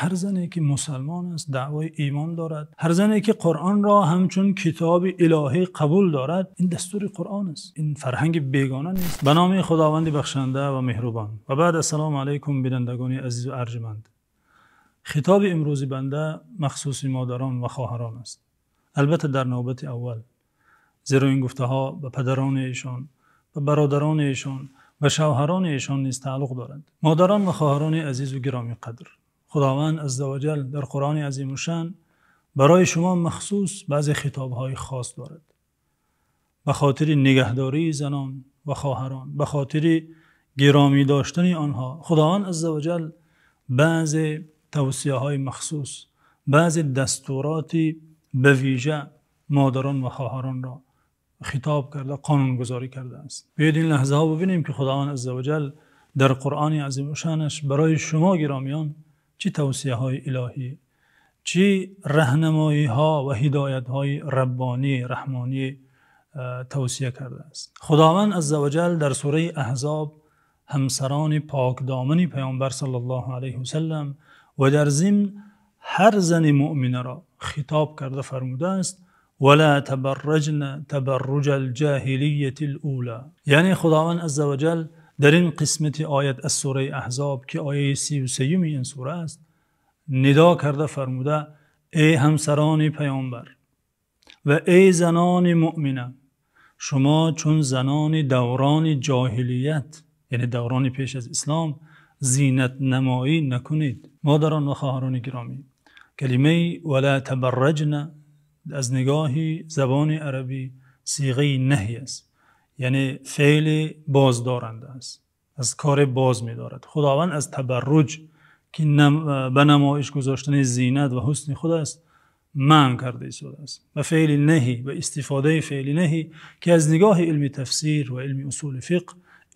Ҳар зане ки мусулмон аст, даъвои имон дорад, ҳар зане ки Қуръонро ҳамчун китоби илоҳӣ қабул дорад, ин дастури Қуръон аст. Ин фарҳанги бегона нест. Ба номи Худованди бахшанда ва меҳрубон. Ва баъд, ассалому алайкум, бинандагони азиз ва арҷманд. Хитоби имрӯзи банда махсуси модарон ва хоҳарон аст. Албатта дар навбати аввал, зеро ин гуфтаҳо ба падарони эшон, ба бародарони эшон, ба шавҳарони эшон низ таалуқ дорад. Модарон ва хоҳарони азиз ва гиромиқадр, Худованд азза ва ҷалл дар Қуръони азимушшаън барои шумо махсус баъзе хитобҳои хос дорад. Ба хотири нигаҳдории занон ва хоҳарон, ба хотири гиромӣ доштани онҳо, Худованд азза ва ҷалл баъзе тавсияҳои махсус, баъзе дастуроти ба вижа модарон ва хоҳаронро хитоб карда, қонунгузорӣ кардааст. Биёед ин лаҳзаҳо бибинем, ки Худованд азза ва ҷалл дар Қуръони азимушшаънаш барои шумо гиромиён чӣ тавсияҳои илоҳӣ, чӣ роҳнамоиҳо ва ҳидоятҳои раббонӣ, раҳмонӣ тавсия кардааст. Худованд азза ва ҷалл дар сураи Аҳзоб ҳамсарони покдомани Паёмбар саллаллоҳу алайҳи васаллам ва дар зимн ҳар зани мӯъминаро хитоб карда фармудааст: ولا تبرجن تبرج الجاهلية الأولى. Яъне Худованд азза ва ҷалл дар ин қисмати оят аз сураи Аҳзоб, ки ояти 33-юми ин сура аст, нидо карда фармуда: эй ҳамсарони Паёмбар ва эй занони мӯъмина, шумо чун занони давраи ҷоҳилият, яъне давраи пеш аз ислом, зинатнамоӣ накунед. Модарон ва хоҳарони гиромӣ, калимаи ولا تبرجن аз нигоҳи забони арабӣ сиғаи наҳй аст, яъне феъли боздоранда аст, аз кор боз медорад. Худованд аз табарруҷ, ки ба намоиш гузоштани зинат ва ҳусни худ аст, манъ кардааст. Ба феъли наҳй, ба истифодаи феъли наҳй, ки аз нигоҳи илми тафсир ва илми усули фиқҳ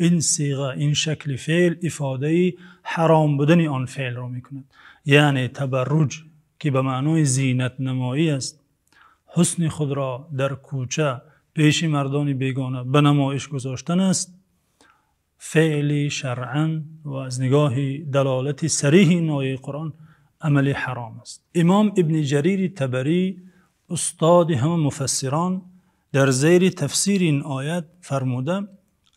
ин сиға, ин шакли феъл ифодаи ҳаром будани он феълро мекунад. Яъне табарруҷ, ки ба маънои зинатнамоӣ аст, ҳусни худро дар кӯча пеши мардони бегона ба намоиш гузоштан аст, феъли шаръан ва аз нигоҳи далолати сареҳи ин ояти Қуръон амали ҳаром аст. Имом Ибни Ҷарири Табарӣ, устоди ҳама муфассирон, дар зери тафсири ин оят фармуда: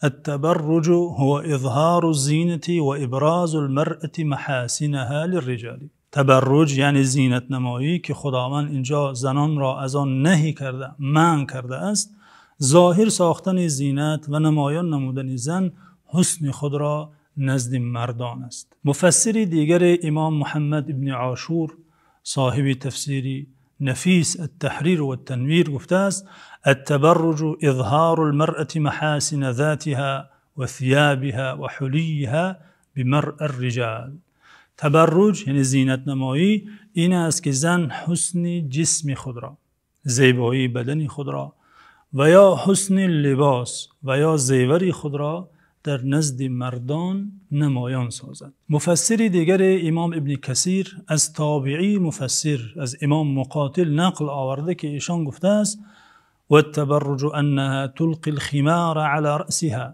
التبرج هو إظهار الزينة وإبراز المرأة محاسنها للرجال. Табарруҷ яъне зинатнамоӣ, ки Худованд инҷо занонро аз он наҳй карда, манъ кардааст, зоҳир сохтани зинат ва намоён намудани зан ҳусни худро назди мардон аст. Муфассири дигар, Имом Муҳаммад ибни Ошур, соҳиби тафсири нафис ат-Таҳрир ва-т-Танвир, гуфтааст: التبرج إظهار المرأة محاسن ذاتها وثيابها وحليها بمرأى الرجال. Табарруҷ яъне зинатнамоӣ ин аст, ки зан ҳусни ҷисми худро, зебоии бадани худро ва ё ҳусни либос ва ё зевари худро дар назди мардон намоён созад. Муфассири дигар, Имом Ибни Касир, аз тобеии муфассир, аз Имом Муқотил нақл овардааст, ки эшон гуфтааст: والتبرج أنها تلقي الخمار على رأسها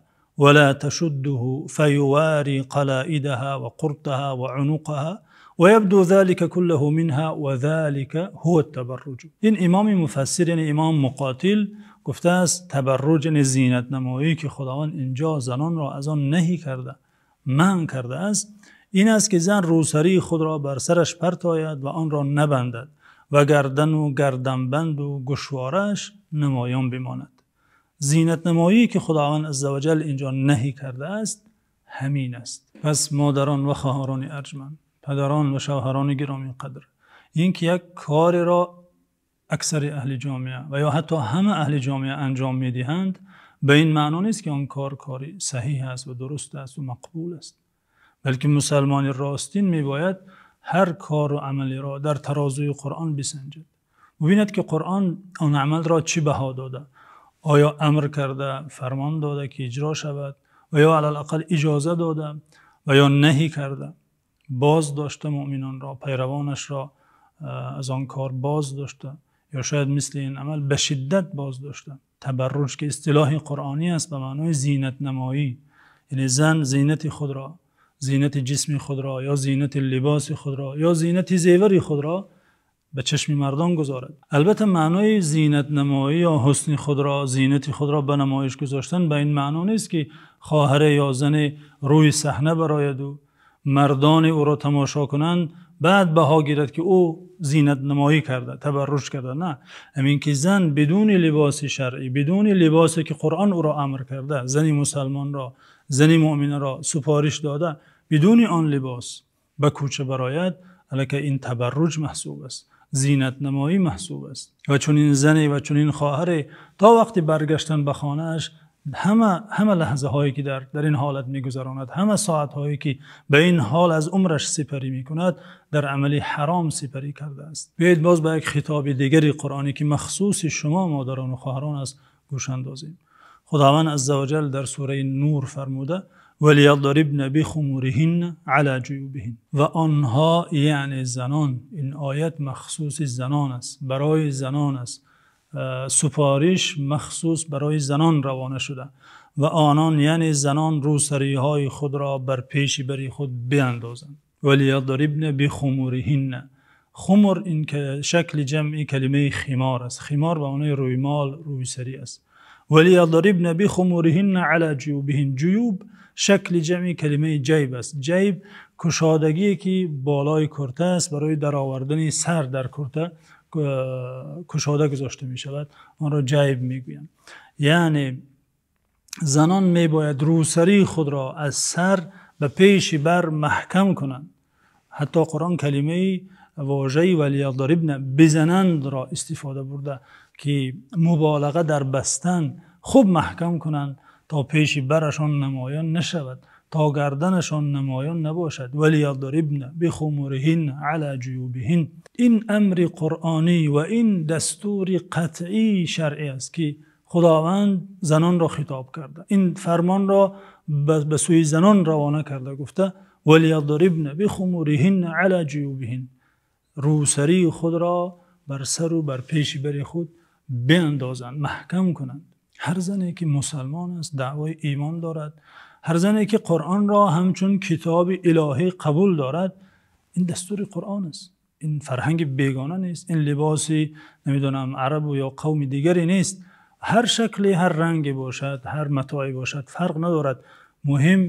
ولا تشده فيواري قلائدها وقرطها وعنقها ويبدو ذلك كله منها وذلك هو التبرج. Ин имоми муфассир, яъне Имом Муқотил, гуфтааст: табарруҷ яъне зинатнамоӣ, ки Худованд инҷо занонро аз он наҳй карда, манъ кардааст, ин аст, ки зан рӯсарии худро бар сараш партояд ва онро набандад ва гардан ва гарданбанд ва гӯшвораяш намоён бимонад. Зинатнамоӣ, ки Худованд азза ва ҷалл инҷо наҳй кардааст, ҳамин аст. Пас модарон ва хоҳарони арҷманд, падарон ва шавҳарони гиромиқадр, инки як кореро аксари аҳли ҷомеа ва ё ҳатто ҳама аҳли ҷомеа анҷом медиҳанд, ба ин маъно нест, ки он кор кори саҳеҳ аст ва дуруст аст ва мақбул аст, балки мусулмони ростин мебояд ҳар кор ва амалеро дар тарозуи Қуръон бисанҷад, бибинад, ки Қуръон он амалро чӣ баҳо додааст, оё амр карда, фармон дода, ки иҷро шавад, ва ё алалақал иҷоза дода, ва ё наҳй карда, боз дошта мӯъминонро, пайравонашро аз он кор боз дошта, ё шояд мисли ин амал ба шиддат боз дошта. Табарруҷ, ки истилоҳи қуръонӣ аст, ба маънои зинатнамоӣ, яъне зан зинати худро, Зинати ҷисми худро ё зинати либоси худро ё зинати зевари худро ба чашми мардон гузорад. Албатта маънои зинатнамоӣ ё ҳусни худро, зинати худро ба намоиш гузоштан ба ин маъно нест, ки хоҳар ё зан рӯи саҳна барояд ва мардон ӯро тамошо кунанд, баъд баҳо гирад, ки ӯ зинатнамоӣ кардааст, табарруҷ кардааст. На, ҳамин ки зан бидуни либоси шаръӣ, бидуни либосе ки Қуръон ӯро амр кардааст, зани мусулмонро, зани мӯъминаро супориш додааст, бидуни он либос ба кӯча барояд, аллакай ин табарруҷ маҳсуб аст, зинатнамоӣ маҳсуб аст ва чунин занe ва чунин хоҳаре то вақти баргаштан ба хонааш ҳама, ҳама лаҳзаҳое ки дар ин ҳолат мегузаронад, ҳама соатҳое ки ба ин ҳол аз умраш сипарӣ мекунад, дар амали ҳаром сипарӣ кардааст. Биёед боз ба як хитоби дигари қуръонӣ, ки махсуси шумо модарон ва хоҳарон аст, гӯш андозем. Худованди азза ва ҷалл дар сураи Нур фармуда: وَلْيَضْرِبْنَ بِخُمُرِهِنَّ عَلَى جُيُوبِهِنَّ. Ва онҳо, яъне занон, ин оят махсуси занон аст, барои занон аст. Супориш махсус барои занон равона шуда ва онон, яъне занон, рӯсариҳои худро бар пеши бари худ биандозанд. وَلْيَضْرِبْنَ بِخُمُرِهِنَّ. Хумур ин шакли ҷамъи калимаи химор аст. Химор ба маънои рӯймол, рӯсарӣ аст. وَلْيَضْرِبْنَ بِخُمُرِهِنَّ عَلَى جُيُوبِهِنَّ. ҷуюб шакли ҷамъи калимаи ҷайб аст. Ҷайб кушодагие ки болои курта аст, барои даровардани сар дар курта кушода гузошта мешавад, онро ҷайб мегӯянд. Яъне занон мебояд рӯсарии худро аз сар ба пеши бар маҳкам кунанд. Ҳатто Қуръон калимаи вожаи валиядрибна, бизананд-ро истифода бурда, ки муболиға дар бастан, хуб маҳкам кунанд то пеши барашон намоён нашавад, то гарданашон намоён набошад. وَلْيَضْرِبْنَ بِخُمُرِهِنَّ عَلَى جُيُوبِهِنَّ. Ин амри қуръонӣ ва ин дастури қатъии шаръӣ аст, ки Худованд занонро хитоб карда, ин фармонро ба сӯи занон равона карда, гуфта: وَلْيَضْرِبْنَ بِخُمُرِهِنَّ عَلَى جُيُوبِهِنَّ. Рӯсарии худро бар сар ва бар пеши бари худ биандозанд, маҳкам кунанд. Ҳар зане ки мусулмон аст, даъвои имон дорад, ҳар зане ки Қуръонро ҳамчун китоби илоҳӣ қабул дорад, ин дастури Қуръон аст. Ин фарҳанги бегона нест, ин либоси намедонам араб ё қавми дигаре нест. Ҳар шакле, ҳар ранге бошад, ҳар матое бошад, фарқ надорад. Муҳим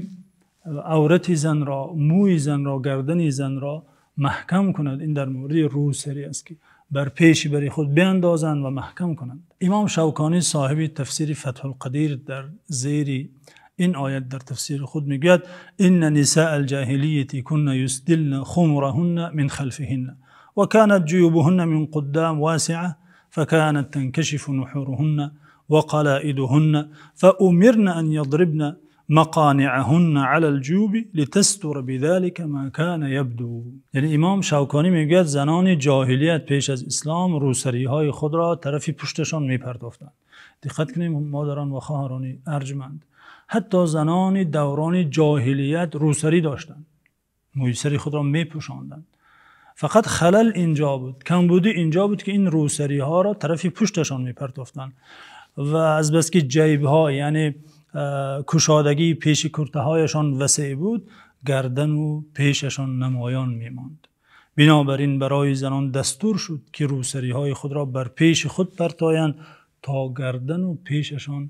аврати занро, мӯи занро, гардани занро маҳкам кунад. Ин дар мавриди рӯсарӣ аст, ки бар пеши бари худ биандозанд ва маҳкам кунанд. Имом Шавконӣ соҳиби тафсири Фатҳул-Қадир дар зери ин оят дар тафсири худ мегӯяд: إن نساء الجاهلية كن يسدلن خمرهن من خلفهن وكانت جيوبهن من قدام واسعة فكانت تنكشف نحورهن وقلائدهن فأمرن أن يضربن مقانعهن على الجيوب لتستر بذلك ما كان يبدو. Яъне Имом Шавконӣ мегӯяд занони ҷоҳилият пеш аз ислом рӯсариҳои худро тарафи пушташон мепардохтанд. Диққат кунем, модарон ва хоҳарони арҷманд, ҳатто занони даврони ҷоҳилият рӯсарӣ доштанд, мӯи сари худро мепӯшонданд. Фақат халал инҷо буд, камбудӣ инҷо буд, ки ин рӯсариҳоро тарафи пушташон мепардохтанд ва аз бас ки ҷайбҳо, яъне кушодагии пеши куртаҳояшон васеъ буд, гардан ва пешашон намоён мемонд. Бинобар ин барои занон дастур шуд, ки рӯсариҳои худро бар пеши худ партоянд то гардан ва пешашон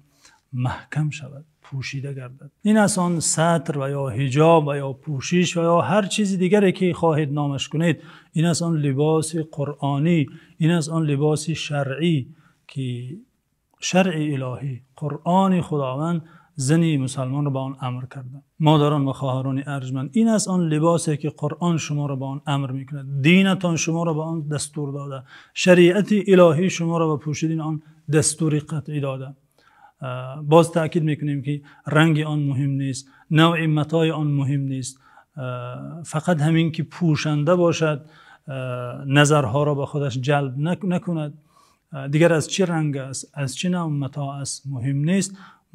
маҳкам шавад, пӯшида гардад. Ин аст он сатр ва ё ҳиҷоб ва ё пӯшиш ва ё ҳар чизи дигаре ки хоҳед номаш кунед. Ин аст он либоси қуръонӣ, ин аст он либоси шаръӣ, ки шаръи илоҳӣ, Қуръони Худованд зани мусулмонро ба он амр кардааст. Модарон ва хоҳарони арҷманд, ин аст он либосе ки Қуръон шуморо ба он амр мекунад, динатон шуморо ба он дастур додааст, шариати илоҳӣ шуморо ба пӯшидани он дастури қатъӣ додааст. Боз таъкид мекунем, ки ранги он муҳим нест, навъи матои он муҳим нест, фақат ҳамин ки пӯшанда бошад, назарҳоро ба худаш ҷалб накунад. Дигар аз чӣ ранг аст, аз чӣ навъ матоъ аст муҳим нест.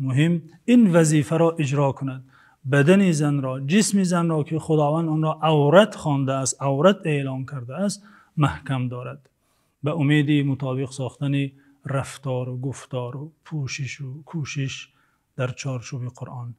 Муҳим ин вазифаро иҷро кунад. Бадани занро, ҷисми занро, ки Худованд онро аврат хондааст, аврат эълон кардааст, маҳкам дорад. Ба умеди мутобиқ сохтани рафтор ва гуфтор ва пӯшиш ва кӯшиш дар чорчӯби Қуръон.